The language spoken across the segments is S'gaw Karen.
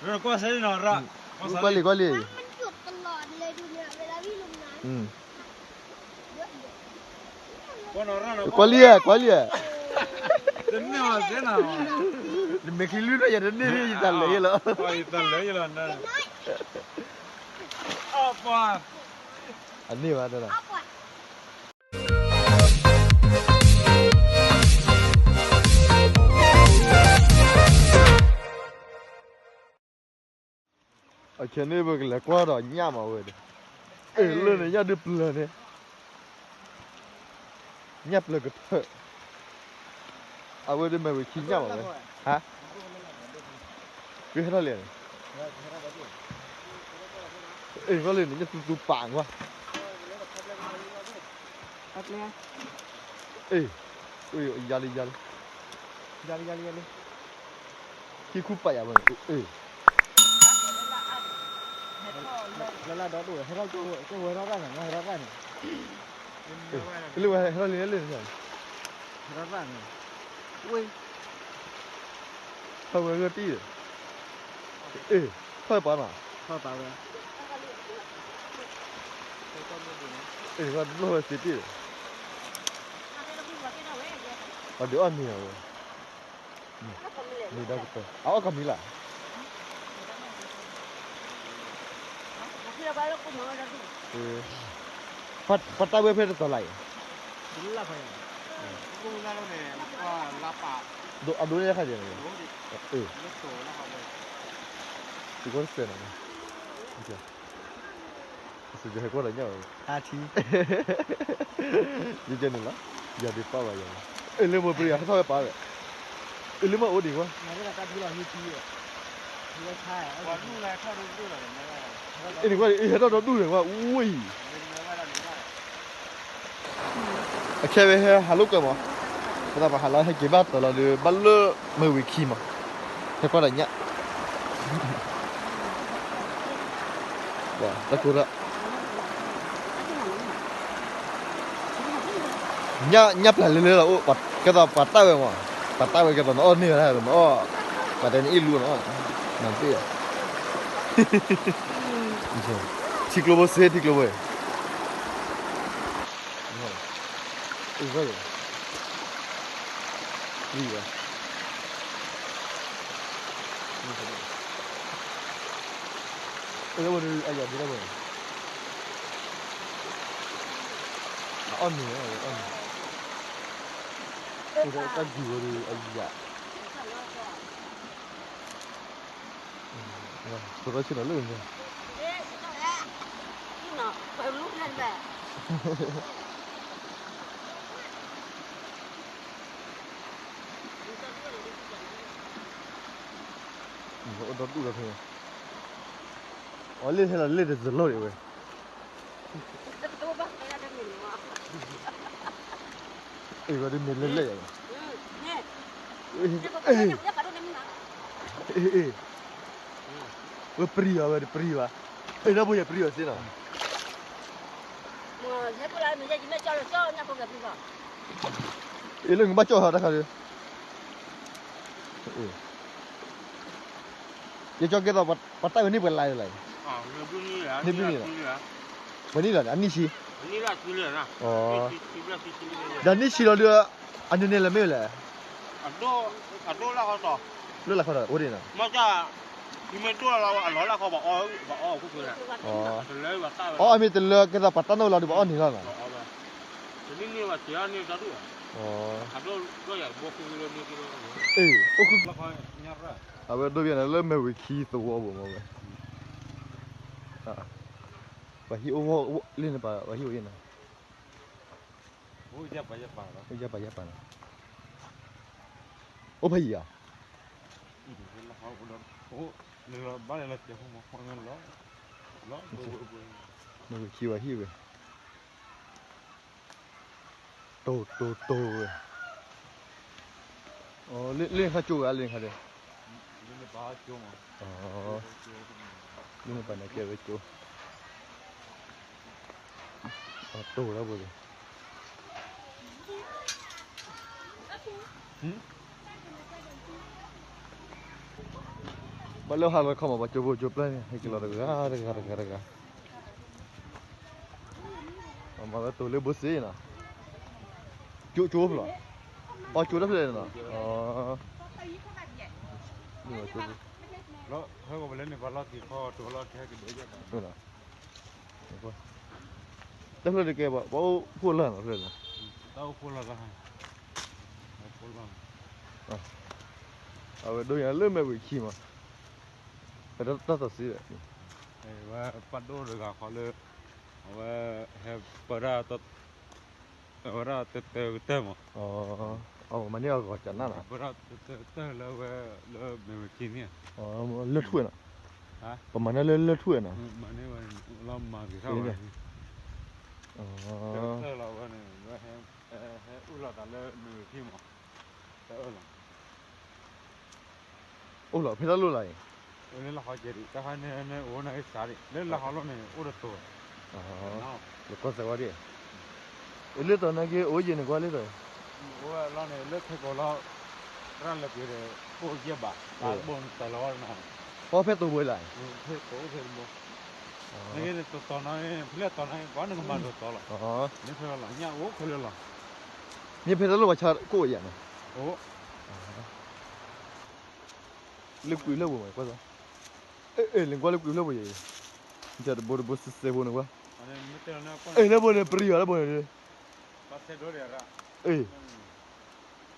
ကွၢ်စဲနီၤရၣ်, ကွၢ်လံ ကွၢ်လံ, ကွၢ်လံ, ကွၢ်လံ, တန့ၢ်ဘၣ်စဲနီၤ, နမ့ၢ်ချံလွံၢ်ထီၣ်ယၤတန့ၢ် ယတၢ်လၢာ်ယဲလီၤ, ယတၢ်လၢာ်ယဲလီၤ, အန့ၢ်ဘၣ်တၢ် အခဲန့ၣ် ပကလဲၤကွၢ်ဒီးညၣ်မးဝဲဒီး, အ့ၣ် လၢန့ၣ် ညၣ်ဒုးပျၢၤန့ၣ်, ညၣ်ပျၢၤကထၢၣ်, အဝဲဒၣ်မ့ၢ်ဝဲခံညၣ်မးဝဲ, ဟါ, ကဟဲထီၣ်လံန့ၣ်, အ့ၣ် ဘၣ်လၢန့ၣ် ညၣ်သူသူပာ်ကွၢ် အ့ၣ်, ယၤလံ ယၤလံ, ယၤလံ ယၤလံ, ဟံၣ်ခူပာ်ယၤဝဲန့ၣ်, အ့ၣ်, လၢလၢဒီဒိၣ် ဟဲထီၣ်ကၠိဝဲထီၣ်တၢ်န့ၣ် မ့ၢ်ဟဲထီၣ်တၢ်န့ၣ်, လၢဝဲဟဲထီၣ်လံလၢန့ၣ်, ဟဲထီၣ်တၢ်န့ၣ်, ဝ့ၢ် ထီၣ်ဝဲဂၢၢ်တံၢ်, အ့ၣ်, ထီၣ်ပာ်နီၤ, ထီၣ်ပာ်ဝဲ, အ့ၣ် ဝဲတဘျီဝဲသ့တံၢ်, အဒုးအီၣ်မ့ၤအီၤဝဲ, မ့ၢ်ဒၣ်ကပၤ အအီၣ်ကီၢ်မံၤလၢ်, ပှၤတၢ်ဝဲဖဲတတီၤလၢ်အံၤ, အဒိန့ၣ်ခါဒ်န့ၣ်, သုကွၢ်တစဲးနီၤ, ဟဲကဲန့ၣ်လီၤ, ယၤဒုးပာ်ဘၣ်ယၤ, အ့ၣ် လၢမ့ၢ်ပရံယၤဟဲထီၣ်ဝဲပာ်ဝဲ, အ့ၣ် လၢမ့ၢ်အိၣ်ဒံးကွၢ် အ့ၣ် န့ၣ်ကွၢ် အ့ၣ် ဟဲထီၣ်ဒီဒူၣ်န့ၣ်ကွၢ် အူဝဲအံၤ, အခဲဝဲဟဲဟးလိာ်ကွဲမး, ပသးပှၤဟးလီၤဟဲက့ၤဘၣ်တၢ်လီၤဒီး ဘၣ်လၢမ့ၢ်ဝံၤခံမး, ဟဲကွၢ်ဒီးညၣ်, တၢ်ကိၢ်ရၣ် ညၣ်ပျၢ်လၢလၢလီၤအိၣ် ကဲသိးပှၤတၢ်ဝဲမး, ပှၤတၢ်ဝဲကဲသိးနအီၣ်န့ၢ်ဝဲဒၣ်နအီၣ်, ပှၤတဲနအ့ၣ်လူနီၤ, နသ့ၣ်, ထံကျိဖိစ့ ထံကျိဖိ, အ့ၣ်, ဝံၤဝဲ အဝဲအယၤဒ်လဲၣ်ဝဲ, အအီၣ်မ့ၤ, အီၣ်မ့ၤ, တၢ်ဒံးဝဲဒီးအယၤ, သရီဆ့ၣ်နီၤလၢန့ၣ် အိၣ်ဒီဒူၣ်ဒီးဖဲ, အီၤလ့ၣ်ထဲလီၤလ့ၣ်တစလိၣ်ဒံးဝဲ, အ့ၣ် ဝဲဒ်မ့ၢ်လဲၣ်လဲၣ်ယၤ, အ့ၣ်, ဝဲပျံၤအီၤဝဲတပျံၤဘၣ်, အ့ၣ် ဒီပုၢ်ယပျံၤအီၤစ့နီၤ, အ့ၣ် လၢနကဘၣ်ကၠီၣ်ဟီတၢ်ခါဒီး ယကၠီၣ်ကဲသိး ပှၤတၢ်ဝဲန့ၢ်ပှဲၤလါလံ, န့ၢ်ဘျုးန့ၣ်လီၤ, ပှဲၤနံၣ်လီၤ အနံၣ်ဆံ, ဒီးနံၣ်ဆံလီၤဒီး အနံၣ်န့ၣ်လဲၤမ့ၢ်လဲၣ်, လၢလၢခီဒီး အိၣ်ဒံးနီၤ, အီၣ်အမ့ၢ်တလၢကဲသိးပှၤတၢ်နီၣ်လီၤဒီး ပှၤအီၣ်န့ၢ်လီၤနီၤ, အဝဲဒိၣ်ယၤန့ၣ် လၢမဲာ်ဝံၤခံသဝီဘိမ့ၢ်ဝဲ, ပှၤဟံၣ်အိၣ်ဝဲလၢန့ၣ်ပၤ ပှၤဟံၣ်အိၣ်ယဲနီၤ, ယပာ်ယပာ်နီၤ, အိၣ်ဖဲယံၤဧါ, မဲာ်ဝံၤခံပှၤဟံၣ်ဝဲ, တိၢ်တိၢ်တိၢ်ဝဲ, လၢနခါကၠိဂၤလၢနခါဒီး, လၢနပၤန့ၣ်ကဲဝဲကၠိ, တိၢ်လၢပှဲၤက့ၤ ဟ ပှၤလၢဟးလီၤခီမး ပှၤကၠိဖိကၠိပျဲၢ်န့ၣ် ဟဲက့ၤလီၤတဂၤတဂၤတဂၤတဂၤ, မၤဝဲတိၤလၢဘိစ့နီၤ, ကၠိကၠိဖျိ, အီကၠိတဖျၢၣ်နီၤ, တဖျၢၣ်တကဲ ပှၤအိၣ်ဖှိၣ်လၢ်နီၤ, တၢ်အိၣ်ဖှိၣ်လၢ်လၢ်, အဝဲဒိယၤလၢမဲာ်ဝံၤခံမး, တၢ်သးစံဒီး, ဝဲပၢ်ဒိၣ်တဂၤဃီလၢ, အဝဲဟဲပၢဒၣ်, အဝဲဒၣ်တတၢကတၢၢ်မး, အမၤန့ၢ်အဂီၤကနၣ်နီၤ, ပၢဒၣ်တတၢကတၢၢ်လၢဝဲ, လၢမဲာ်ဝံၤခံန့ၣ်, လၢထွဲနီၤ, ပမၤန့ၢ်လၢလၢထွဲနီၤ, လီၤမၤက့ၤထီၣ်ဝဲ, တၢလီၤဝဲန့ၣ်, ဟဲအိၣ်လီၤသးလၢမဲာ်ဝံၤခံမး, တၢ်အၢၣ်လီၤ အိၣ်လီၤဖဲတၢ်လိၣ်လၢ်အံၤ, လၢလၢဟီကဲဒံး တၢ်ခါန့ၣ်န့ၣ်အိၣ်နာ်က့စးဒံး လၢလၢဟီလိၣ်န့ၣ် အိၣ်တတိၤ, လၢကီၢ်စဲးဝါဒံး, လၢတီၤနာ်က့အိၣ်ယဲၢ်န့ၣ်ကွၢ်လၢတီၤ, အိၣ်ဝဲလီၤန့ၣ် လၢခဲကိာ်လီၤ, ရၣ်လၢပှ့ၤဒီး အိၣ်ယဲၢ်ဘး, ဘၣ်ဘိၣ်န့ၣ်တၢ်လီၤဝဲနီၤ, ဖဲဖဲတိၤဘိလၢ်, ဖဲတိၤအိၣ်ဖဲတိၤဘိ, နာ်က့န့ၣ် တတီၤနာ်က့ ဖဲလဲၣ်တီၤနာ်က့ ကွၢ်န့ၣ်ကမၤဒိၣ်တီၤလီၤ, မ့ၢ်ဖဲလီၤ ညၣ်အိၣ်ခဲလၢာ်လီၤ, မ့ၢ်ဖဲတၢ်လိၣ်ပှၤဆါကိၣ်ယၤန့ၣ်, အိၣ် လၢကွံာ်လၢပူၤမးကွၢ်, အဲ လၢကွၢ်လၢကွံာ်လၢပူၤယဲၢ်, တဘိတဘိစဲစဲဖိန့ၣ်ကွၢ်, အဲ လၢဘိန့ၣ်ပရံၤယၤလၢဘိန့ၣ်, အဲ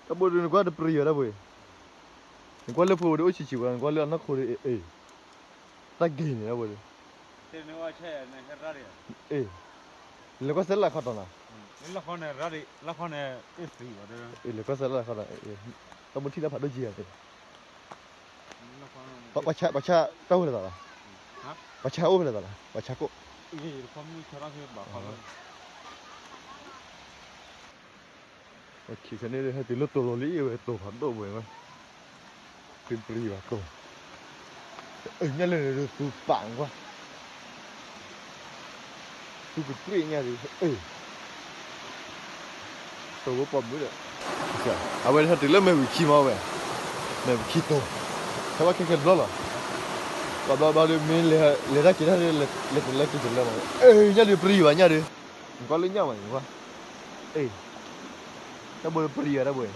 တၢ်ဘိဒုးနကွၢ်တပရံၤယၤတၢ်ဘိ, နကွၢ်လၢဖိဒုးအိၣ်ဆံးဆံးဝဲ နကွၢ်လၢအနီၢ်ခိဒုး အဲ တၢ်ဂ့ၤန့ၣ်တၢ်ဘိဒုး, အဲ လဲၤကွၢ်စဲလၢခီတီၤနၤ, လဲၤကွၢ်စဲလၢခီတီၤ, တၢ်ဘိထံၣ်လၢဖးဒိၣ်ကံၤယၤန့ၣ်, ပှၤဆါတၢ်အိၣ်ဖဲလဲၣ်သးလီၤ, ပှၤဆါအိၣ်ဖဲလဲၣ်သးလီၤ, ပှၤဆါကိၣ်, ခဲန့ၣ်ဟဲတုၤလၢတိၤလီၤလံ အဝဲတိၤဖးဒိၣ်ဘိဝဲ, ပရံၤဘၣ်တိၤ, ညၣ်လၢာ်န့ၣ်သူပာ်ကွၢ်, သူကပြ့ၣ်ညၣ်ဒုး, တိၤဝဲပိာ်မုၣ်ဒီး, အဝဲဟဲတုၤလၢမဲာ်ဝံၤခံမးဝဲ, မဲာ်ဝံၤခံတိၤ, ဟဲဘၣ်ခဲကဲဘျီလီၤ, ဘျီဘျီဒုးမ့ၢ်လဲၤတၢ်က့ၤတၢ်ဒုး လဲၤတုၤလၢက့ၤတုၤလၢမး, ညၣ်ဒုးပရံၤဘၣ်ညၣ်ဒုး, နကွၢ်လၢညၣ်မးန့ၣ်ကွၢ်, အဲ တၢ်ဘိပရံၤဘၣ်တၢ်ဘိ,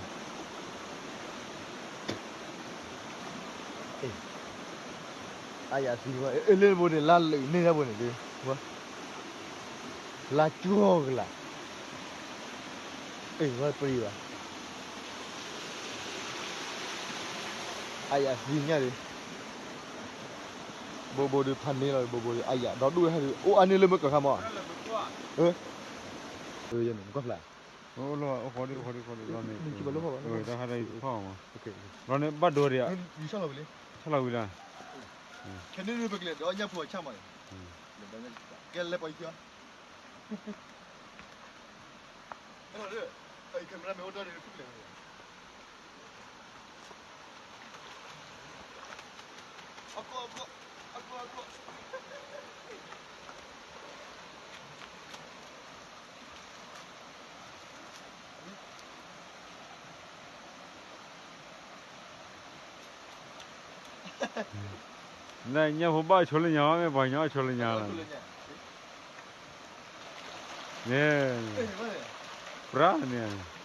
အါယၤသံကွၢ် လၢဘိန့ၣ် လါလၢာ်န့ၢ်တၢ်ဘိန့ၣ်ဒုး, လါကၠီကလး, အဲ ဝဲပရံၤဘၣ်, အါယၤသံညၣ်ဒုး, ဘိဘိဒုးဖးန့ၢ်လီၤ ဘိဘိဒုး အါယၤ ဒီဒူၣ်ဝဲဟဲဒုး အိၣ်အါန့ၢ်လၢမ့ၢ်ကီၢ်ခါမး, နကွၢ်ဖျါ အိၣ်လီၤ အိၣ်ဃီဒံး အိၣ်ဃီဒံး အိၣ်ဃီဒံး, တၢ်ဟးဒံးဖီၣ်မး, ဘျီန့ၣ်ဘၣ်ဒိဒံးဧါ, ဆၣ်လီၤဝံၤလံ, ခဲန့ၣ်ပကလဲၤဒီးညၣ်ဖိအဆၣ်မး, ကဲလဲၤပှၤယံၤ, အဲၣ်လီၤဒုး, အံၤ camera မ့ၢ်အိၣ်တၢ်ဒုး ဖုၣ်ကလဲၤဝဲ အကွၢ် အကွၢ် အကွၢ် အကွၢ် လၢညၣ်ဖိဘၣ်ဆိလၢညါ မ့ၢ်ပှၤကညီဆိလၢညါလီၤ, န့ၣ် ပြၢ်န့ၣ်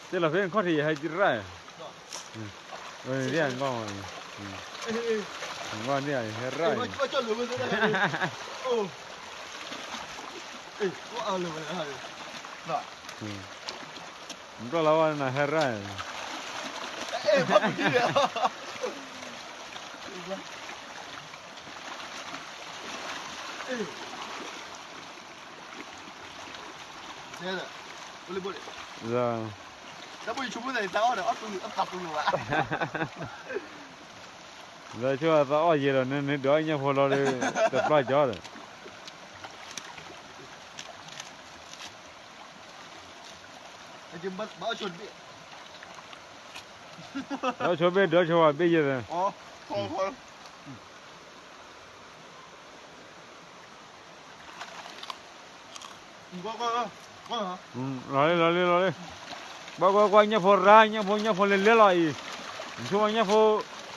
တဲလီၤဖဲခီၣ်ထံးယဟဲရၣ်, န့ၣ် ငီၢ်, ငီၢ်န့ၣ်ဟဲရၣ်, ဘျီလီၤဝဲနဟဲရၣ်, လၢဆိအသးအီၣ်ယဲဒီး နဒုးအီၣ်ညၣ်ဖိလီၤဒီး တပျၢ်ကီဒီး ဘၣ်အီၣ်ဆိတဘ့ၣ် ဒီးဆိဘ့ၣ် ဒီးဆိဝဲဘ့ၣ်ယဲၢ်သၢ လီၤလံ လီၤလံ လီၤလံ, ကွၢ်ကွၢ်ကွၢ် ညၣ်ဖိရၣ် ညၣ်ဖိ ညၣ်ဖိလဲၤလဲၣ်လီၤအံၤ, နဆိကမိၣ်ညၣ်ဖိ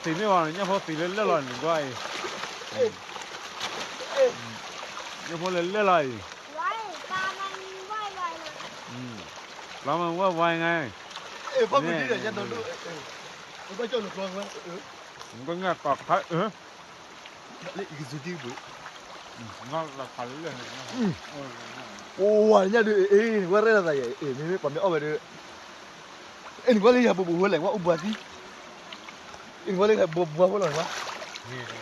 သံးမ့ၢ်ဘၣ် ညၣ်ဖိသံးလဲၤလဲၣ်လီၤ နကွၢ်အံၤ, ညၣ်ဖိလဲၤလဲၣ်လီၤအံၤ, ပျီမဝါဝါငါ, နကွၢ်ညၣ်ကီၢ်ခါအၢ အိၣ်ဝဲညၣ်ဒုး အ့ၣ် နကွၢ်ရဲၣ်လီၤသးယဲၢ် အ့ၣ် မ့မ့ၢ်ပှၤမ့ၢ်အီၣ်ဝဲဒုး, အ့ၣ် နကွၢ်လၢယဟဲဘူးဘူးဝဲလဲၣ် ကွၢ်အိၣ်ဘှါသံ, အ့ၣ် နကွၢ်လၢယဟဲဘူးဘူးဝဲလီၤ နကွၢ်, ကွံာ်လီၤ ကွံာ်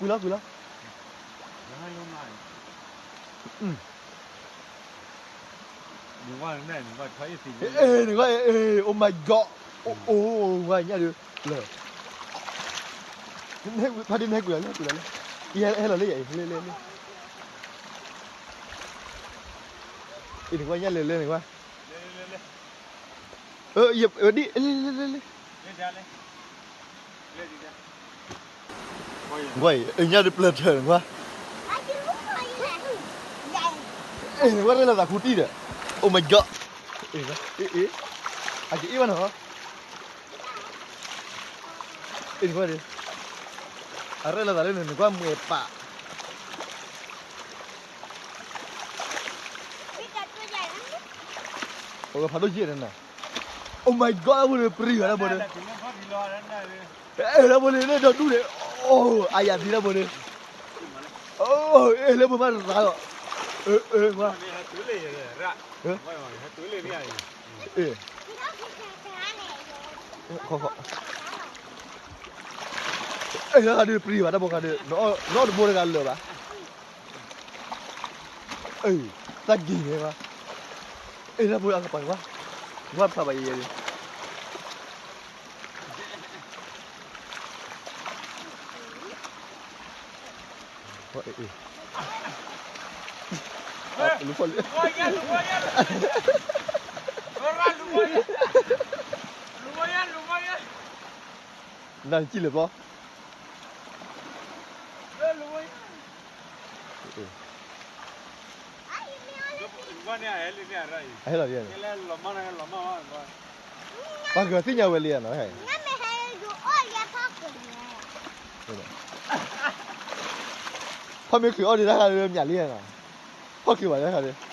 လီၤ, နကွၢ် Oh my God, အိၣ်ဝဲညၣ်ဒုး, လၢ ဖါတံၢ် နဟဲကွံာ်လီၤလၢ ကွံာ်လီၤလၢ, ဟဲလီၤလၢယဲၢ် လၢ လၢ လၢ, အ့ၣ် နကွၢ်ညၣ်လဲၤလဲၤ နကွၢ်, အ့ၣ် ဒ် လၢ လၢ လၢ လၢ, နကွၢ်အံၤ အ့ၣ် ညၣ်ဒုးပျၢၤထၢၣ် နကွၢ်, အ့ၣ် နကွၢ်ရဲၣ်လီၤသးခူတံၢ်ဒီး, Oh my God, အ့ၣ် အ့ၣ် အက့ၤအ့ၣ်ဘၣ်နီၤ အ့ၣ် နကွၢ်ဒုး, အရဲၣ်လီၤသးလၢနကွၢ်မွဲၤပာ်, အိၣ်ဖးဒိၣ်ယဲၢ်န့ၣ်နၤ, Oh my God, တၢ်ဘိန့ၣ် ပြံဝဲတၢ်ဘိန့ၣ်, အဲ တၢ်ဘိန့ၣ် လၢဒီဒူၣ်န့ၣ်, အိၣ် အါယၤသံတၢ်ဘိန့ၣ်, အိၣ် အဲ လၢဘိမးတရၤလီၤ, အဲ အဲ အဲ တၢ်ခါဒုးပြံဘၣ် တၢ်ဘိခါဒုး, နီၢ်တဘိတဂၤလၢာ်ဘၣ်, အဲ တၢ်ဂ့ၤန့ၣ်ဘၣ်, အဲ တၢ်ဘိအကပၤဘၣ်, ဘၣ်ဖျါဘၣ်ယဲယဲ, လူၤဖီၣ်လံ, နစံၣ်လၢၤဘျီ, အဟဲလီၤယဲန့ၣ်, ပှၤကသ့ၣ်ညါဝဲလံနီၤ, ဖီၣ်မ့ၢ်ချုးအီၣ်ဒံးတၢ်ခါလၢမၠးလံနီၤ, ဖီၣ်ချုးဘၣ်တၢ်ခါလၢ မ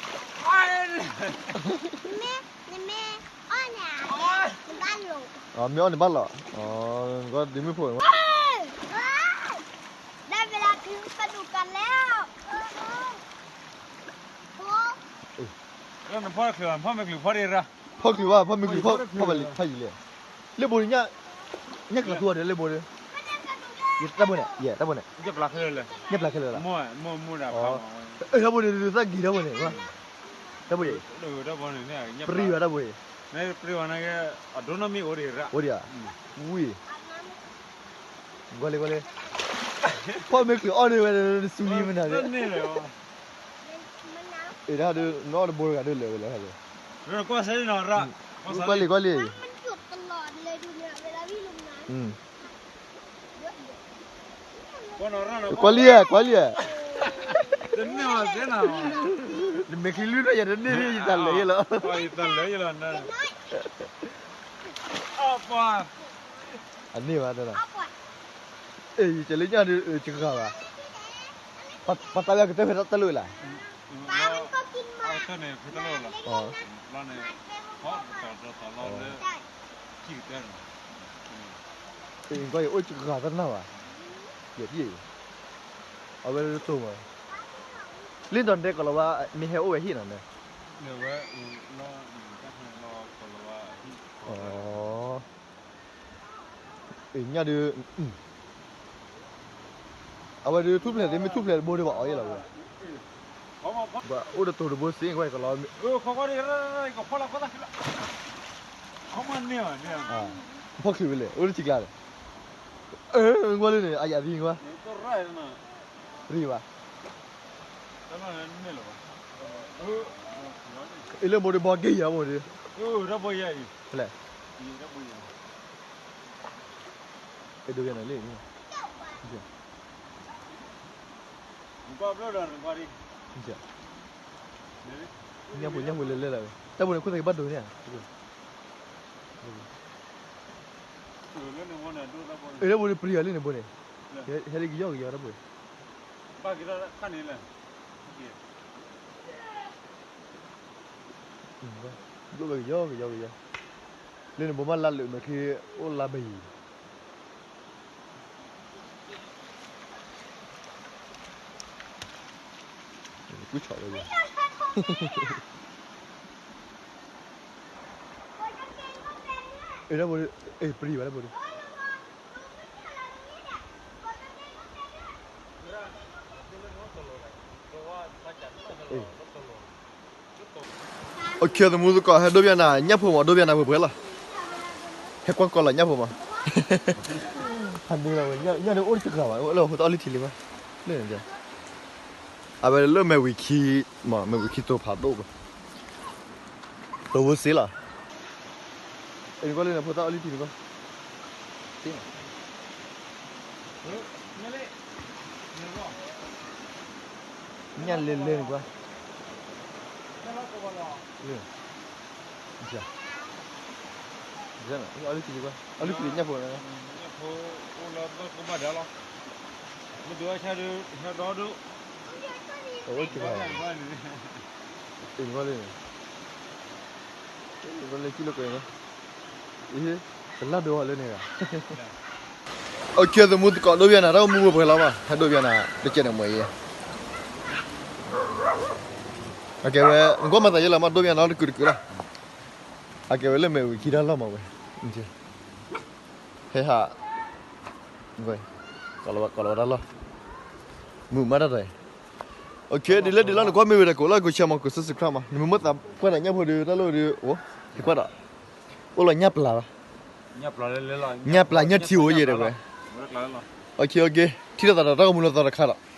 ့ၢ်အီၣ်န့ၣ်ဘၣ်လီၤ, ဒ်မုၢ်ဖိန့ၣ်, ဖီၣ်ချုးဘၣ် ဖီၣ်မ့ၢ်ချုးဖီၣ်ဒံးရၣ်, ဖီၣ်ချုးဘၣ် ဖီၣ်မ့ၢ်ချုးဖီၣ်ဖီၣ်ဘၣ်လံ ဖးယံာ်လဲၣ်, လၢဘိန့ၣ် ညၣ်ကျးသူအီၤဒီးလၢဘိန့ၣ်, တၢ်ဘိန့ၣ် ယဲၢ်တၢ်ဘိန့ၣ်, ညၣ်ပျၢ်ခဲလၢာ်လၢ, တၢ်ဘိန့ၣ် သးဂ့ၤတၢ်ဘိန့ၣ်, တၢ်ဘိအံၤ, ပြံဘၣ်တၢ်ဘိအံၤ, အိၣ်ဒံးဧါ, ဝံၤ, ကွၢ်လံကွၢ်လံ, ဖီၣ်မ့ၢ်ချုးအီၣ်န့ၢ်ဝဲ နစူၤလံမနုၤလဲၣ်, အဲ တၢ်ဒုး နီၢ်တဘိတဂၤဒုးလဲၤဝဲလဲၣ်, ကွၢ်လံကွၢ်လံ, ကွၢ်လံဧါ ကွၢ်လံဧါ, နမ့ၢ်ချံလွံၢ်ထီၣ်ယၤတန့ၢ် ယတၢ်လၢာ်ယဲလီၤ, အန့ၢ်ဘၣ်တၢ်, အဲ ယတဲလၢညၣ်ဒုး ယဂၤဘၣ်, ပှၤတၢ်လၢကတၢၢ်ဖဲတၢ်လၢာ်လၢ် ကွၢ်ယအိၣ်ယဂၤတနၢ်ဘၣ်, ယဲၢ်, အဝဲတတိၢ်မး, လၢနီၢ်ဒဲကီၤလၤဝါ မ့ၢ်ဟဲအိၣ်ဝဲဟံၣ်နီၤန့ၣ်, ညၣ်ဒုး အဝဲဒုးထူၣ်ဖျဲးသ့ မ့ၢ်ထူၣ်ဖျဲးတဘိဒုးဘၣ်အီၤယဲလီၤဝဲ, ဘၣ်အိၣ်တတိၤတဘိစ့ၢ်ကီးကလီၤ, ဖီၣ်ချုးဝဲလဲၣ် အိၣ်လၢထံကျါဒီး, ကွၢ်လၢန့ၣ် အယၤသံကွၢ်, ရံဘၣ်, အ့ လၢဘိဒ်ဘီက့ၤယၤဘိဒ်, ဖဲလဲၣ်, အ့ ဒိဘၣ်နၤလံ, ညၣ်ဖိညၣ်ဖိလဲၤလဲၤလီၤဝဲ, တၢ်ဘိန့ၣ် ခိၣ်သးက့ၤဘၣ်ဒိန့ၣ်ဧါ, အ့ တၢ်ဘိန့ၣ် ပျံၤအီၤလံန့ၣ်ဘိန့ၣ်, ဟဲလၢကယီကယီတၢ်ဘိန့ၣ် ဘျိၣ်ဝဲကယီကယီကယီ, လၢန့ၣ်ဘိမးလါလၢာ်မဲာ်ချံ အိၣ်လါဘၣ်ယံၤ, ကွံာ်ဆီၣ်ဝဲယၤ, အ့ တၢ်ဘိ, အ့ ပျံၤဘၣ်တၢ်ဘိဒ် အ့ အိၣ်ခ့ သမူသကိး ဟဲဒိဘၣ်နၤ ညၣ်ဖိမး ဒိဘၣ်နၤပှဲၤပှဲၤလီၤ, ဟဲကွၢ်ကီလီၤညၣ်ဖိမး, ဖးဒိလီၤဝဲ ညၣ်ဒ်အိၣ်တစှၤဘၣ် လၢဖိသၣ်အီၣ်လံထံလံဘၣ်, လၢန့ၣ်, အဝဲလၢမဲာ်ဝံၤခံ, မ့ၢ်မဲာ်ဝံၤခံတိၤဖးဒိၣ်ဘၣ်, တိၤဝဲစ့လီၤ, အ့ နကွၢ်လၢန့ၣ် ဖိသၣ်အီၣ်လံထံန့ၣ်ကွၢ်, စ့လီၤ ညၣ်လဲၤလဲၤန့ၣ်ကွၢ်, လၢ, အီၣ်လံထံန့ၣ်ကွၢ် အီၣ်လံထံန့ၣ်ညၣ်ဖိ, အိၣ်လၢကဘၣ်ဒါလီၤ, မ့ၢ်ဒိးဆါဒုး ဟဲဒီဒုး, အဝဲကဘၣ်, အ့ နကွၢ်လၢန့ၣ်, နကွၢ်လၢကံၣ်လၢကွဲၤန့ၣ်, အ့ ကလၢဒိးလၢန့ၣ်ဂၤ အိၣ်ခ့ သမူသကိး ဒိဘၣ်နၤ တၢ်အိၣ်မူပှဲၤပှဲၤလီၤမး ဟဲဒိဘၣ်နၤ တကဲန့ၣ်မ့ၢ်အံၤ, အကဲဝဲ နကွၢ်မၤသးယဲလီၤမး ဒိဘၣ်နၤလီၤတကုာ်တကုာ်လီၤ, အကဲဝဲလၢမဲာ်ဝံၤခံတၢ်လီၢ်မးဝဲ, ဟဲဟး, ကိးလီၤဝဲတၢ်လီၢ်, မုာ်မးတၢ်တၢ်အံၤ, အိၣ်ခ့ ဒ်လဲၣ်ဒ်လဲၣ် နကွၢ်မ့ၢ်ဝဲဒၣ်ကိးလီၤ ကိး share မး ကိး subscribe မး နမ့ၢ်မ့ၢ်သးကွၢ်နၤညၣ်ဖိဒုး တၢ်လီၢ်ဒုး အိၣ်, ဟဲကွၢ်ဒီး, အိၣ်လီၤညၣ်ပျၢ်လီၤ, ညၣ်ပျၢ်ညၣ်ထံအိၣ်ယဲဒီးဝဲ, အိၣ်ခ့ အိၣ်ခ့ ထံၣ်လိာ်သးဒီးတၢ်ဂီၤမူလီၤသီတခါဒီး